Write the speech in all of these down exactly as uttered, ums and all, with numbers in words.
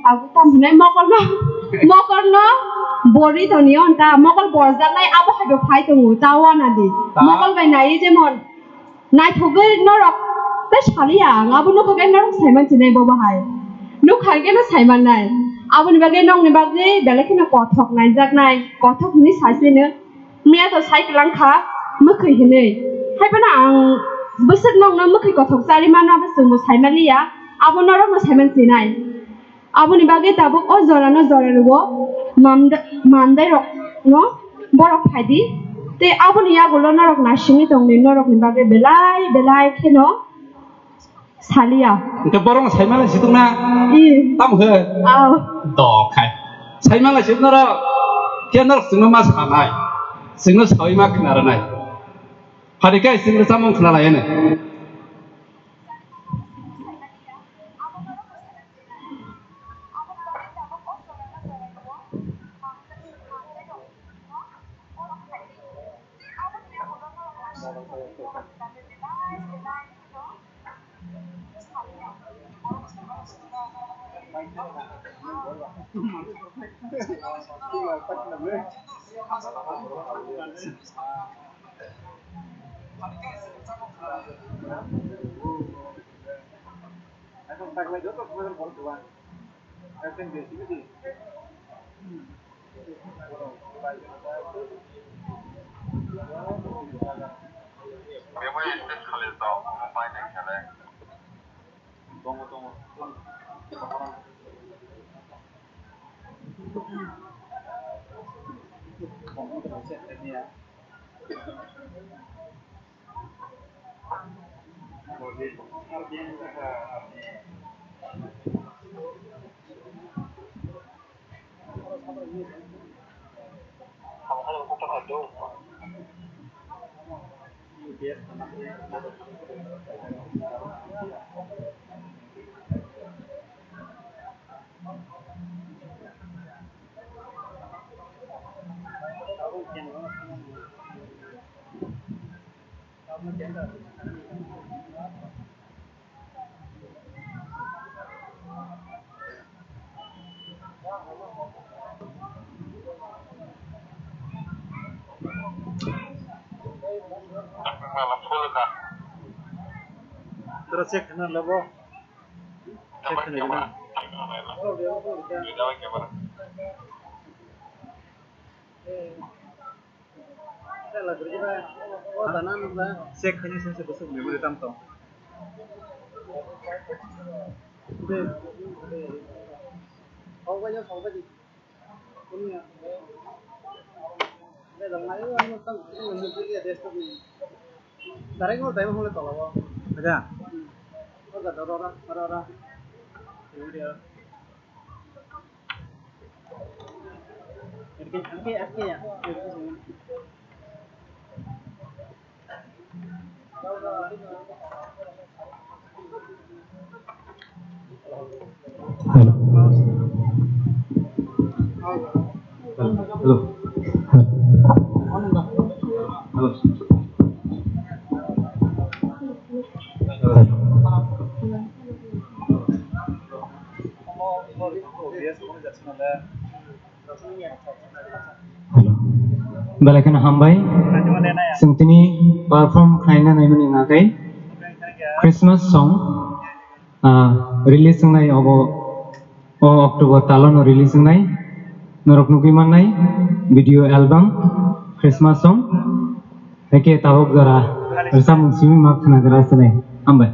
Abo tamo hinai mokolno, mokolno bori toni onta, mokol borjaknai abo hai bo phai tongo, ta wana di. Ta? Mokol bai nai jemon naithogwi norok tei saliya ang, abo nukha khe norok saiman sinai bo bahai. Nukha khe no saiman nai. Aboni bagwi nokni bagwi belai kheno kothok naijaknai, kothok hinwi saisino. Miya to sai kwlang kha, mwkhwi hinwi. Hai phano ang bwswk nokno mwkhwi kothok charwi mano, abo chwngbo saimaliya, abo norokno saiman sinai. Aboni bagwi tabuk o jorano jora rwo, mamda-, mandairokno borok phaidi, tei aboni yagulo norok naisingwi tongdi, norokni bagwi belai belai kheno saliya. Hwnkhe borokno saimanlai situkna? I. Tamo khe? Ao. Dokhai. Saimanlai situknarok, khe norok chwngno ma sanai, chwngno saui ma khnaranai. Phadi khe chwngno chamung khnalaiyani. Tara check khna labo. Check khna gana. Check khaini sengse bwswk memory tam tong. Direct no time hole tolabo. Ada. Oga doro ra ra ra. Hello. Hello. Hello. Hello. Hello. Belai kheno hambai. Chwng tini perform khlaina naimani nagai Christmas song, ah, release wngnai obo o October talo no release wngnai. Norok nugwi mannai video album Christmas song. Haikhe tabuk jora rwchapmung simi ma khwnagra swnai. Hambai.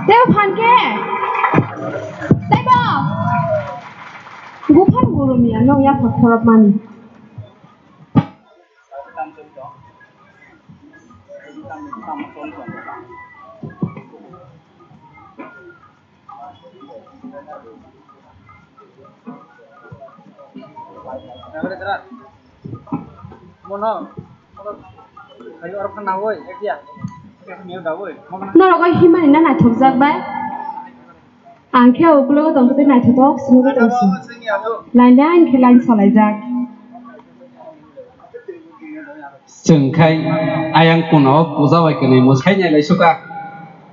Tei phan khe. Tei bo. Buphang gurumya no yapha khorok mani. Mono, mono, ayo, oro phan nawi, ekya. Norok o himani na naithokjak bai. Ang khe o ukulok o tongtwtwi naithotok se nugwi tongsi. Line line khe line salaijak. Chwng khai ayang kuna o puja bai kwnwi mwsai nai lai suka.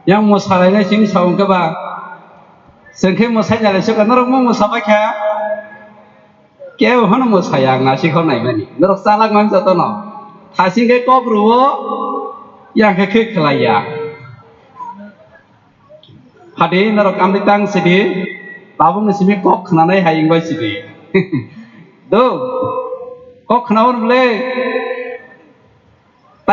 Yang mwsalainai chini sa wngkha ba. Chwng khe mwsai nai lai suka, norok mo mwsa bai kha. Kebo hano mwsaya ang nasi kho naimani. Norok chalak man jotono. Thasing khe kok rwo, yang khe khe khlaiya. Hade norok amtwi tang sidi, tabukni simi kok khnanai hai wngbai sidi. Do, kok khnaor bwle.